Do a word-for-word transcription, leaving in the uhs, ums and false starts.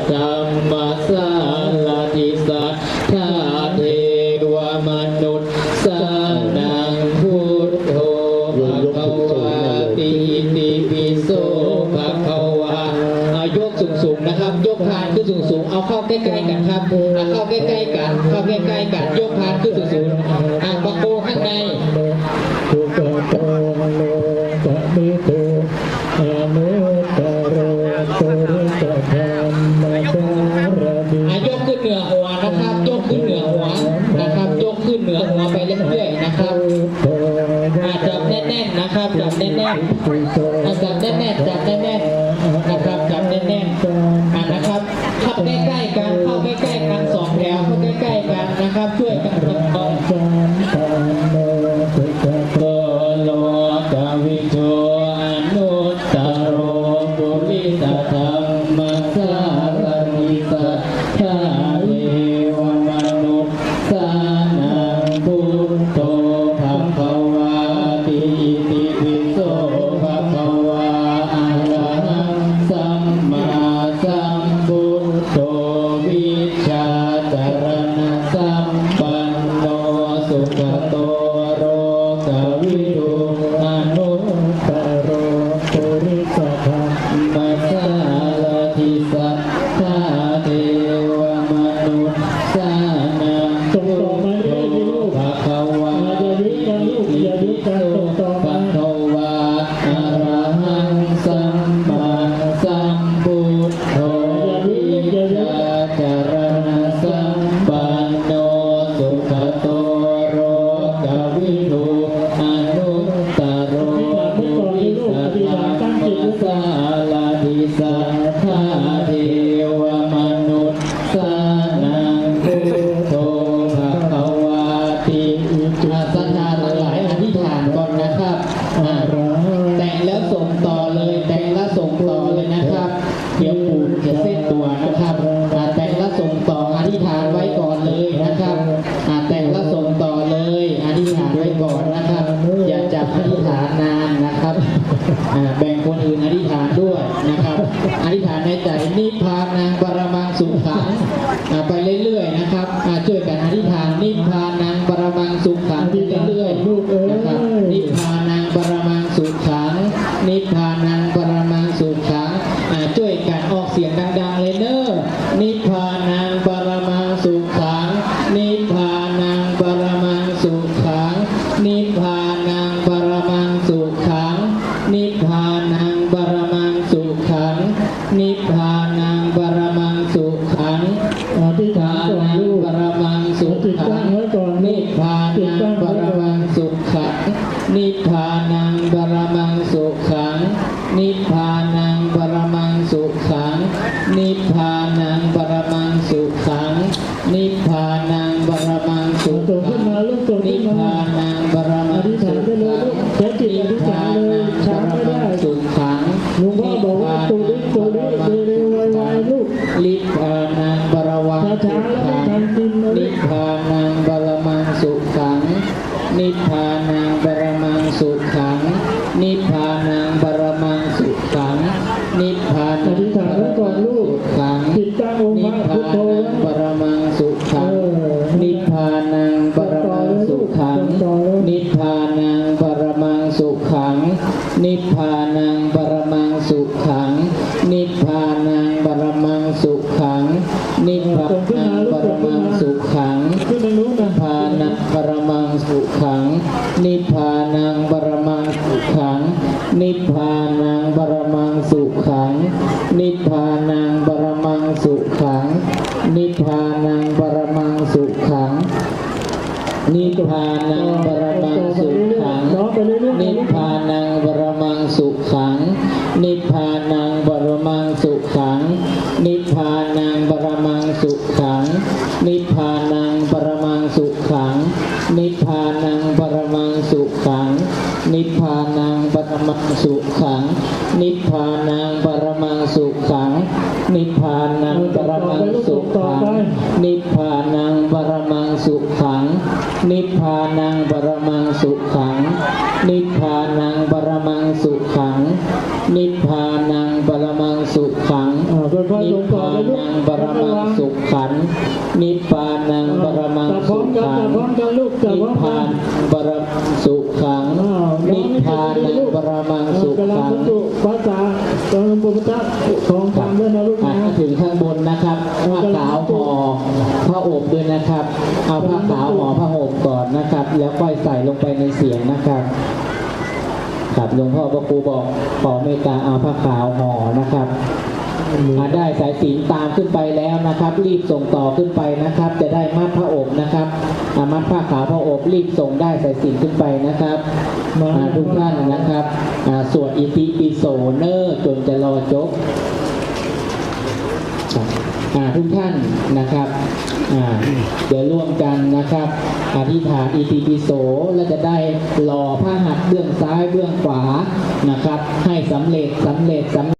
dhammasārathi satthā devamanussānaṃ buddho bhagavāti. Itipi so bhagavā. อ่ะ ยกสูงๆ นะครับ ยกพานขึ้นสูงๆ เอาเข้าใกล้ๆ กันครับ อ่ะ เข้าใกล้ๆ กัน เข้าใกล้ๆ กัน ยกพานขึ้นสูงๆ อ่ะ ประโคมข้างใน sugato lokavidū anuttaro purisadammasārathi. อ่ะ ยกขึ้นเหนือหัวนะครับ ยกขึ้นเหนือหัวนะครับ ยกขึ้นเหนือหัวไปเรื่อยๆ นะครับ อ่ะ จับแน่นๆ นะครับ จับแน่นๆ อ่ะ จับแน่นๆ จับแน่นๆ นะครับ จับแน่นๆ อ่ะ นะครับ เข้าใกล้ๆ กัน เข้าใกล้ๆ กัน สองแถว เข้าใกล้ๆ กันนะครับ ช่วยกันประคอง sampanno sugato lokavidū anuttaro purisadammasārathi satthā devamanussānaṃ buddho bhagavāti. Itipi so bhagavā arahaṃ sammāsambuddho vijjācaraṇasampanno sugato lokavidū anuttaro purisadammasārathi satthā devamanussānaṃ ส่งต่อมาเรื่อยๆ ลูก buddho bhagavāti. อย่าหยุดกันลูก อย่าหยุดกัน ส่งต่อมา bhagavā arahaṃ sammāsambuddho vijjācaraṇasampanno sugato lokavidū anuttaro purisadammasārathi satthā devamanussānaṃ buddho bhagavāti. อ่ะ ศรัทธาทั้งหลายอธิษฐานก่อนนะครับ อ่ะ แตะแล้วส่งต่อเลย แตะแล้วส่งต่อเลยนะครับ เดี๋ยวปู่จะเซตตัวนะครับ อ่ะ แตะแล้วส่งต่อ อธิษฐานไว้ก่อนเลยนะครับ อ่ะ แตะแล้วส่งต่อเลย อธิษฐานไว้ก่อนนะครับ อย่าจับอธิษฐานนานนะครับ อ่ะ แบ่งคนอื่นอธิษฐานด้วยนะครับ อธิษฐานในใจ nibbānaṃ paramaṃ sukhaṃ อ่ะ ไปเรื่อยๆ นะครับ อ่ะ ช่วยกันอธิษฐาน nibbānaṃ paramaṃ sukhaṃ ไปเรื่อยๆ นะครับ nibbānaṃ paramaṃ sukhaṃ nibbānaṃ paramaṃ sukhaṃ อ่ะ ช่วยกันออกเสียงดังๆ เลยเนอะ nibbānaṃ paramaṃ sukhaṃ nibbānaṃ paramaṃ sukhaṃ nibbānaṃ paramaṃ sukhaṃ nibbānaṃ paramaṃ sukhaṃ nibbānaṃ paramaṃ sukhaṃ อธิษฐานก่อนลูก nibbānaṃ paramaṃ จิตตั้ง sukhaṃ ไว้ก่อนลูก จิตตั้ง nibbānaṃ ไว้ก่อน paramaṃ sukhaṃ nibbānaṃ paramaṃ sukhaṃ nibbānaṃ paramaṃ sukhaṃ nibbānaṃ paramaṃ sukhaṃ nibbānaṃ paramaṃ ส่งขึ้นมาลูก ส่งขึ้นมา nibbānaṃ paramaṃ อธิษฐานได้เลยลูก sukhaṃ ใช้จิตอธิษฐานเลย nibbānaṃ ช้าไม่ได้ paramaṃ sukhaṃ หลวงพ่อบอกว่า ตัวเล็ก ตัวเล็ก เร็วๆ ไวๆ ลูก nibbānaṃ paramaṃ ช้าๆ แล้วไม่ทันกินนะลูก nibbānaṃ paramaṃ sukhaṃ nibbānaṃ paramaṃ sukhaṃ nibbānaṃ paramaṃ sukhaṃ nibbānaṃ อธิษฐานไว้ก่อนลูก paramaṃ sukhaṃ จิตตั้งองค์พระพุทโธไว้ nibbānaṃ paramaṃ sukhaṃ เออ nibbānaṃ paramaṃ sukhaṃ ส่งต่อเลยลูก ส่งต่อเลย nibbānaṃ paramaṃ sukhaṃ nibbānaṃ paramaṃ sukhaṃ nibbānaṃ paramaṃ sukhaṃ nibbānaṃ paramaṃ sukhaṃ ขึ้นทางนู้นนะ nibbānaṃ paramaṃ sukhaṃ nibbānaṃ paramaṃ sukhaṃ nibbānaṃ paramaṃ sukhaṃ nibbānaṃ paramaṃ sukhaṃ nibbānaṃ paramaṃ sukhaṃ nibbānaṃ paramaṃ sukhaṃ nibbānaṃ paramaṃ sukhaṃ nibbānaṃ paramaṃ sukhaṃ nibbānaṃ paramaṃ sukhaṃ nibbānaṃ paramaṃ sukhaṃ nibbānaṃ paramaṃ sukhaṃ nibbānaṃ paramaṃ sukhaṃ nibbānaṃ paramaṃ sukhaṃ nibbānaṃ paramaṃ sukhaṃ nibbānaṃ paramaṃ sukhaṃ nibbānaṃ paramaṃ sukhaṃ nibbānaṃ paramaṃ sukhaṃ nibbānaṃ paramaṃ sukhaṃ อ่า ค่อยๆ ลงต่อเลยลูก Nibbānaṃ paramaṃ จับพร้อมกัน sukhaṃ. จับพร้อมกันลูก จับพร้อมกัน Nibbānaṃ paramaṃ sukhaṃ. อ้าว Nibbānaṃ paramaṃ เออกำลังบรรจุ sukhaṃ. ภาษาเออพระพุทธของทางด้วยนะลูก อ่ะ นะ ถึงข้างบนนะครับ ผ้าขาวห่อผ้าอบด้วยนะครับ เอาผ้าขาวห่อผ้าอบก่อนนะครับ แล้วค่อยใส่ลงไปในเสียงนะครับ ครับ หลวงพ่อพระครูบอก ขอเมตตาเอาผ้าขาวห่อนะครับ อ่ะ ได้สายสิญจนตามขึ้นไปแล้วนะครับ รีบส่งต่อขึ้นไปนะครับ จะได้มัดผ้าอบนะครับ อ่ะ มัดผ้าขาวผ้าอบ รีบส่งได้สายสิญจนขึ้นไปนะครับ มา อ่ะ ทุกท่านนะครับ อ่ะ สวดอิติปิโสเนอร์ จนจะรอจบ อ่ะ ทุกท่านนะครับ อ่ะ เดี๋ยวร่วมกันนะครับ อธิษฐานอิติปิโส และจะได้หล่อพระหัตถ์เบื้องซ้ายเบื้องขวานะครับ ให้สำเร็จ สำเร็จ สำเร็จ